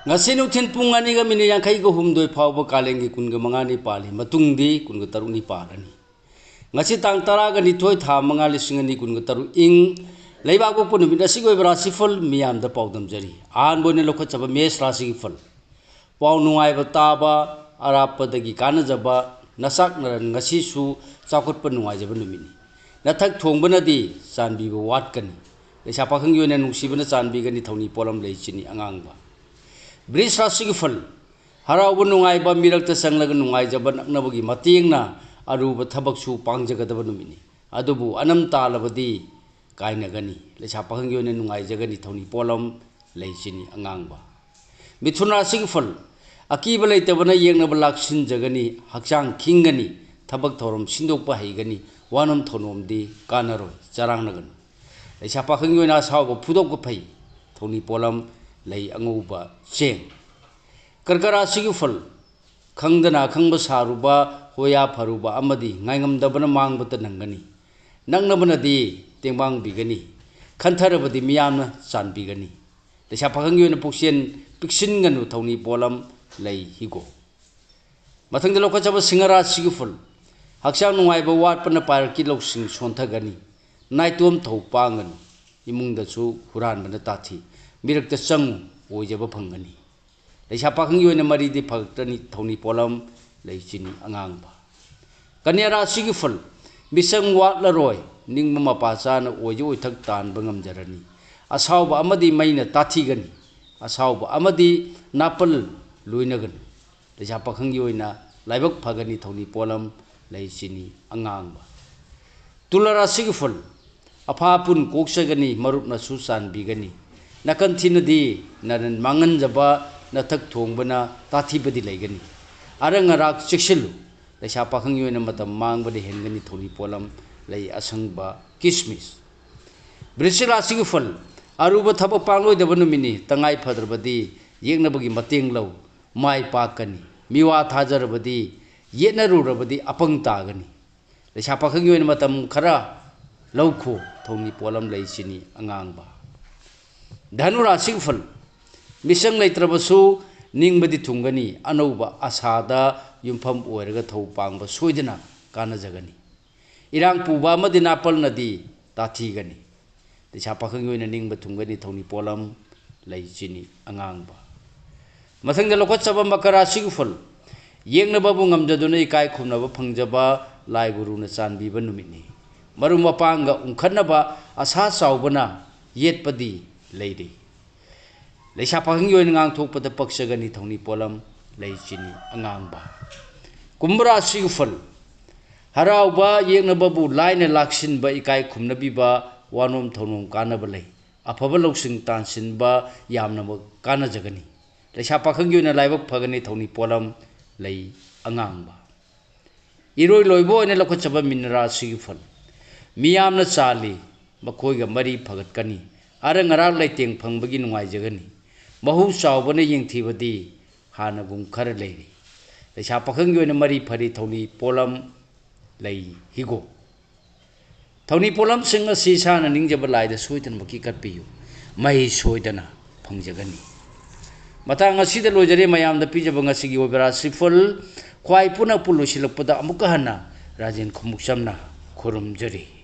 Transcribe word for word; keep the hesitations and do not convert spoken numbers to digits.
ꯉꯁꯤ ꯅꯨꯡꯊꯤꯜ ꯄꯨꯡ ꯑꯅꯤꯒ ꯃꯤꯅꯤꯠ ꯌꯥꯡꯈꯩꯒ ꯍꯨꯝꯗꯣꯏ ꯐꯥꯎꯕ ꯀꯥꯂꯦꯟꯒꯤ ꯀꯨꯟꯒ ꯃꯉꯥꯅꯤ ꯄꯥꯜꯂꯤ꯫ ꯃꯇꯨꯡꯗꯤ ꯀꯨꯟꯒ ꯇꯔꯨꯛꯅꯤ ꯄꯥꯜꯂꯅꯤ꯫ ꯉꯁꯤ ꯇꯥꯡ ꯇꯔꯥꯒ ꯅꯤꯊꯣꯏ, ꯊꯥ ꯃꯉꯥ, ꯂꯤꯁꯤꯡ ꯑꯅꯤ ꯀꯨꯟꯒ ꯇꯔꯨꯛ ꯏꯪ ꯂꯩꯕꯥꯛꯄꯣꯛꯄ ꯅꯨꯃꯤꯠ ꯑꯁꯤꯒꯤ ꯑꯣꯏꯕ ꯔꯥꯁꯤꯐꯜ ꯃꯤꯌꯥꯝꯗ ꯄꯥꯎꯗꯝꯖꯔꯤ꯫ ꯑꯍꯥꯟꯕ ꯑꯣꯏꯅ ꯂꯧꯈꯠꯆꯕ ꯃꯦꯁ ꯔꯥꯁꯤꯒꯤ ꯐꯜ꯫ ꯄꯥꯎ ꯅꯨꯡꯉꯥꯏꯕ ꯇꯥꯕ, ꯑꯔꯥꯞꯄꯗꯒꯤ ꯀꯥꯟꯅꯖꯕ, ꯅꯆꯥꯛ ꯅꯔꯟ ꯉꯁꯤꯁꯨ ꯆꯥꯎꯈꯠꯄ ꯅꯨꯡꯉꯥꯏꯖꯕ ꯅꯨꯃꯤꯠꯅꯤ꯫ ꯅꯊꯛ ꯊꯣꯡꯕꯅꯗꯤ ꯆꯥꯟꯕꯤꯕ ꯋꯥꯠꯀꯅꯤ꯫ ꯂꯩꯁꯥ ꯄꯥꯈꯪꯒꯤ ꯑꯣꯏꯅ ꯅꯨꯡꯁꯤꯕꯅ ꯆꯥꯟꯕꯤꯒꯅꯤ꯫ ꯊꯧꯅꯤ ꯄꯣꯠꯂꯝ ꯂꯩ ꯆꯤꯅꯤ ꯑꯉꯥꯡꯕ꯫ ꯕ꯭ꯔꯤꯖ ꯔꯥꯁꯤꯒꯤ ꯐꯜ꯫ ꯍꯔꯥꯎꯕ ꯅꯨꯡꯉꯥꯏꯕ, ꯃꯤꯔꯛꯇ ꯆꯪꯂꯒ ꯅꯨꯡꯉꯥꯏꯖꯕ ꯅꯛꯅꯕꯒꯤ ꯃꯇꯦꯡꯅ ꯑꯔꯨꯕ ꯊꯕꯛꯁꯨ ꯄꯥꯡꯖꯒꯗꯕ ꯅꯨꯃꯤꯠꯅꯤ꯫ ꯑꯗꯨꯕꯨ ꯑꯅꯝ ꯇꯥꯜꯂꯕꯗꯤ ꯀꯥꯏꯅꯒꯅꯤ꯫ ꯂꯩꯁꯥ ꯄꯥꯈꯪꯒꯤ ꯑꯣꯏꯅ ꯅꯨꯡꯉꯥꯏꯖꯒꯅꯤ꯫ ꯊꯧꯅꯤ ꯄꯣꯠꯂꯝ ꯂꯩ ꯆꯤꯅꯤ ꯑꯉꯥꯡꯕ꯫ ꯃꯤꯊꯨꯟ ꯔꯥꯁꯤꯒꯤ ꯐꯜ꯫ ꯑꯀꯤꯕ ꯂꯩꯇꯕꯅ ꯌꯦꯡꯅꯕ ꯂꯥꯛꯁꯤꯟꯖꯒꯅꯤ꯫ ꯍꯛꯆꯥꯡ ꯈꯤꯡꯒꯅꯤ꯫ ꯊꯕꯛ ꯊꯧꯔꯝ ꯁꯤꯟꯗꯣꯛꯄ ꯍꯩꯒꯅꯤ꯫ ꯋꯥꯅꯣꯝ ꯊꯧꯅꯣꯝꯗꯤ ꯀꯥꯟꯅꯔꯣꯏ꯫ ꯆꯔꯥꯡꯅꯒꯅꯨ꯫ ꯂꯩꯁꯥ ꯄꯥꯈꯪꯒꯤ ꯑꯣꯏꯅ ꯑꯁꯥꯎꯕ ꯐꯨꯗꯣꯛꯄ ꯐꯩ꯫ ꯊꯧꯅꯤ ꯄꯣꯠꯂꯝ ꯂꯩ ꯑꯉꯧꯕ ꯆꯦꯡ꯫ ꯀꯔꯀ ꯔꯥꯁꯤꯒꯤ ꯐꯜ꯫ ꯈꯪꯗꯅ ꯑꯈꯪꯕ ꯁꯥꯔꯨꯕ, ꯍꯣꯌꯥ ꯐꯔꯨꯕ ꯑꯃꯗꯤ ꯉꯥꯏꯉꯝꯗꯕꯅ ꯃꯥꯡꯕꯇ ꯅꯪꯒꯅꯤ꯫ ꯅꯛꯅꯕꯅꯗꯤ ꯇꯦꯡꯕꯥꯡꯕꯤꯒꯅꯤ꯫ ꯈꯟꯊꯔꯕꯗꯤ ꯃꯤꯌꯥꯝꯅ ꯆꯥꯟꯕꯤꯒꯅꯤ꯫ ꯂꯩꯁꯥ ꯄꯥꯈꯪꯒꯤ ꯑꯣꯏꯅ ꯄꯨꯛꯆꯦꯜ ꯄꯤꯛꯁꯤꯟꯒꯅꯨ꯫ ꯊꯧꯅꯤ ꯄꯣꯠꯂꯝ ꯂꯩ ꯍꯤꯒꯣꯛ꯫ ꯃꯊꯪꯗ ꯂꯧꯈꯠꯆꯕ ꯁꯤꯡꯍ ꯔꯥꯁꯤꯒꯤ ꯐꯜ꯫ ꯍꯛꯆꯥꯡ ꯅꯨꯡꯉꯥꯏꯕ ꯋꯥꯠꯄꯅ ꯄꯥꯏꯔꯛꯀꯤ ꯂꯧꯁꯤꯡ ꯁꯣꯟꯊꯒꯅꯤ꯫ ꯅꯥꯏꯇꯣꯝ ꯊꯧ ꯄꯥꯡꯒꯅꯨ꯫ ꯏꯃꯨꯡꯗꯁꯨ ꯍꯨꯔꯥꯟꯕꯅ ꯇꯥꯊꯤ꯫ ꯃꯤꯔꯛꯇ ꯆꯪꯉꯨ, ꯑꯣꯏꯖꯕ ꯐꯪꯒꯅꯤ꯫ ꯂꯩꯁꯥ ꯄꯥꯈꯪꯒꯤ ꯑꯣꯏꯅ ꯃꯔꯤꯗꯤ ꯐꯒꯠꯀꯅꯤ꯫ ꯊꯧꯅꯤ ꯄꯣꯠꯂꯝ ꯂꯩ ꯆꯤꯅꯤ ꯑꯉꯥꯡꯕ꯫ ꯀꯟꯌꯥ ꯔꯥꯁꯤꯒꯤ ꯐꯜ꯫ ꯃꯤꯆꯪ ꯋꯥꯠꯂꯔꯣꯏ꯫ ꯅꯤꯡꯕ ꯃꯄꯥ ꯆꯥꯅ ꯑꯣꯏꯖ ꯑꯣꯏꯊꯛ ꯇꯥꯟꯕ ꯉꯝꯖꯔꯅꯤ꯫ ꯑꯁꯥꯎꯕ ꯑꯃꯗꯤ ꯃꯩꯅ ꯇꯥꯊꯤꯒꯅꯤ꯫ ꯑꯁꯥꯎꯕ ꯑꯃꯗꯤ ꯅꯥꯄꯜ ꯂꯣꯏꯅꯒꯅꯤ꯫ ꯂꯩꯁꯥ ꯄꯥꯈꯪꯒꯤ ꯑꯣꯏꯅ ꯂꯥꯏꯕꯛ ꯐꯒꯅꯤ꯫ ꯊꯧꯅꯤ ꯄꯣꯠꯂꯝ ꯂꯩ ꯆꯤꯅꯤ ꯑꯉꯥꯡꯕ꯫ ꯇꯨꯂꯥ ꯔꯥꯁꯤꯒꯤ ꯐꯜ꯫ ꯑꯐꯥ ꯑꯄꯨꯟ ꯀꯣꯛꯆꯒꯅꯤ꯫ ꯃꯔꯨꯞꯅꯁꯨ ꯆꯥꯟꯕꯤꯒꯅꯤ꯫ ꯅꯥꯀꯟ ꯊꯤꯅꯗꯤ ꯅꯔꯟ ꯃꯥꯡꯍꯟꯖꯕ, ꯅꯊꯛ ꯊꯣꯡꯕꯅ ꯇꯥꯊꯤꯕꯗꯤ ꯂꯩꯒꯅꯤ꯫ ꯑꯔꯪ ꯑꯔꯥꯛ ꯆꯦꯛꯁꯤꯜꯂꯨ꯫ ꯂꯩꯁꯥ ꯄꯥꯈꯪꯒꯤ ꯑꯣꯏꯅ ꯃꯇꯝ ꯃꯥꯡꯕꯗ ꯍꯦꯟꯒꯅꯤ꯫ ꯊꯧꯅꯤ ꯄꯣꯠꯂꯝ ꯂꯩ ꯑꯁꯪꯕ ꯀꯤꯁꯃꯤꯁ꯫ ꯕ꯭ꯔꯤꯁꯤꯛ ꯔꯥꯁꯤꯒꯤ ꯐꯜ꯫ ꯑꯔꯨꯕ ꯊꯕꯛ ꯄꯥꯡꯂꯣꯏꯗꯕ ꯅꯨꯃꯤꯠꯅꯤ꯫ ꯇꯉꯥꯏ ꯐꯗ꯭ꯔꯕꯗꯤ ꯌꯦꯛꯅꯕꯒꯤ ꯃꯇꯦꯡ ꯂꯧ꯫ ꯃꯥꯏ ꯄꯥꯛꯀꯅꯤ꯫ ꯃꯤꯋꯥ ꯊꯥꯖꯔꯕꯗꯤ, ꯌꯦꯠꯅꯔꯨꯔꯕꯗꯤ ꯑꯄꯪ ꯇꯥꯒꯅꯤ꯫ ꯂꯩꯁꯥ ꯄꯥꯈꯪꯒꯤ ꯑꯣꯏꯅ ꯃꯇꯝ ꯈꯔ ꯂꯧꯈꯣ꯫ ꯊꯧꯅꯤ ꯄꯣꯠꯂꯝ ꯂꯩ ꯆꯤꯅꯤ ꯑꯉꯥꯡꯕ꯫ ꯙꯅꯨ ꯔꯥꯁꯤꯒꯤ ꯐꯜ꯫ ꯃꯤꯁꯪ ꯂꯩꯇ꯭ꯔꯕꯁꯨ ꯅꯤꯡꯕꯗꯤ ꯊꯨꯡꯒꯅꯤ꯫ ꯑꯅꯧꯕ ꯑꯁꯥꯗ ꯌꯨꯝꯐꯝ ꯑꯣꯏꯔꯒ ꯊꯧ ꯄꯥꯡꯕ ꯁꯣꯏꯗꯅ ꯀꯥꯟꯅꯖꯒꯅꯤ꯫ ꯏꯔꯥꯡ ꯄꯨꯕ ꯑꯃꯗꯤ ꯅꯥꯄꯜꯅꯗꯤ ꯇꯥꯊꯤꯒꯅꯤ꯫ ꯂꯩꯁꯥ ꯄꯥꯈꯪꯒꯤ ꯑꯣꯏꯅ ꯅꯤꯡꯕ ꯊꯨꯡꯒꯅꯤ꯫ ꯊꯧꯅꯤ ꯄꯣꯠꯂꯝ ꯂꯩ ꯆꯤꯅꯤ ꯑꯉꯥꯡꯕ꯫ ꯃꯊꯪꯗ ꯂꯧꯈꯠꯆꯕ ꯃꯀꯔ ꯔꯥꯁꯤꯒꯤ ꯐꯜ꯫ ꯌꯦꯛꯅꯕꯕꯨ ꯉꯝꯖꯗꯨꯅ ꯏꯀꯥꯏ ꯈꯨꯝꯅꯕ ꯐꯪꯖꯕ ꯂꯥꯏ ꯒꯨꯔꯨꯅ ꯆꯥꯟꯕꯤꯕ ꯅꯨꯃꯤꯠꯅꯤ꯫ ꯃꯔꯨꯞ ꯃꯄꯥꯡꯒ ꯎꯪꯈꯠꯅꯕ ꯑꯁꯥ ꯆꯥꯎꯕꯅ ꯌꯦꯠꯄꯗꯤ ꯂꯩꯔꯤ꯫ ꯂꯩꯁꯥ ꯄꯥꯈꯪꯒꯤ ꯑꯣꯏꯅ ꯉꯥꯡꯊꯣꯛꯄꯗ ꯄꯛꯆꯒꯅꯤ꯫ ꯊꯧꯅꯤ ꯄꯣꯠꯂꯝ ꯂꯩ ꯆꯤꯅꯤ ꯑꯉꯥꯡꯕ꯫ ꯀꯨꯝꯚ ꯔꯥꯁꯤꯒꯤ ꯐꯜ꯫ ꯍꯔꯥꯎꯕ ꯌꯦꯛꯅꯕꯕꯨ ꯂꯥꯏꯅ ꯂꯥꯛꯁꯤꯟꯕ ꯏꯀꯥꯏ ꯈꯨꯝꯅꯕꯤꯕ ꯋꯥꯅꯣꯝ ꯊꯧꯅꯣꯝ ꯀꯥꯟꯅꯕ ꯂꯩ꯫ ꯑꯐꯕ ꯂꯧꯁꯤꯡ ꯇꯥꯟꯁꯤꯟꯕ ꯌꯥꯝꯅꯃꯛ ꯀꯥꯟꯅꯖꯒꯅꯤ꯫ ꯂꯩꯁꯥ ꯄꯥꯈꯪꯒꯤ ꯑꯣꯏꯅ ꯂꯥꯏꯕꯛ ꯐꯒꯅꯤ꯫ ꯊꯧꯅꯤ ꯄꯣꯠꯂꯝ ꯂꯩ ꯑꯉꯥꯡꯕ꯫ ꯏꯔꯣꯏ ꯂꯣꯏꯕ ꯑꯣꯏꯅ ꯂꯧꯈꯠꯆꯕ ꯃꯤꯅ ꯔꯥꯁꯤꯒꯤ ꯐꯜ꯫ ꯃꯤꯌꯥꯝꯅ ꯆꯥꯜꯂꯤ, ꯃꯈꯣꯏꯒ ꯃꯔꯤ ꯐꯒꯠꯀꯅꯤ꯫ ꯑꯔꯪ ꯑꯔꯥꯛ ꯂꯩꯇꯦꯡ ꯐꯪꯕꯒꯤ ꯅꯨꯡꯉꯥꯏꯖꯒꯅꯤ꯫ ꯃꯍꯨ ꯆꯥꯎꯕꯅ ꯌꯦꯡꯊꯤꯕꯗꯤ ꯍꯥꯟꯅꯒꯨꯝ ꯈꯔ ꯂꯩꯔꯤ꯫ ꯂꯩꯁꯥ ꯄꯥꯈꯪꯒꯤ ꯑꯣꯏꯅ ꯃꯔꯤ ꯐꯔꯤ꯫ ꯊꯧꯅꯤ ꯄꯣꯠꯂꯝ ꯂꯩ ꯍꯤꯒꯣꯛ꯫ ꯊꯧꯅꯤ ꯄꯣꯠꯂꯝꯁꯤꯡ ꯑꯁꯤ ꯏꯁꯥꯅ ꯅꯤꯡꯖꯕ ꯂꯥꯏꯗ ꯁꯣꯏꯗꯅꯃꯛꯀꯤ ꯀꯠꯄꯤꯌꯨ꯫ ꯃꯍꯩ ꯁꯣꯏꯗꯅ ꯐꯪꯖꯒꯅꯤ꯫ ꯃꯇꯥꯡ ꯑꯁꯤꯗ ꯂꯣꯏꯖꯔꯦ ꯃꯌꯥꯝꯗ ꯄꯤꯖꯕ ꯉꯁꯤꯒꯤ ꯑꯣꯏꯕ ꯔꯥꯁꯤꯐꯜ꯫ ꯈ꯭ꯋꯥꯏ ꯄꯨꯅ ꯄꯨ ꯂꯣꯏꯁꯤꯜꯂꯛꯄꯗ ꯑꯃꯨꯛꯀ ꯍꯟꯅ ꯔꯥꯖꯦꯟ ꯈꯨꯃꯨꯛꯆꯝꯅ ꯈꯨꯔꯨꯝꯖꯔꯤ꯫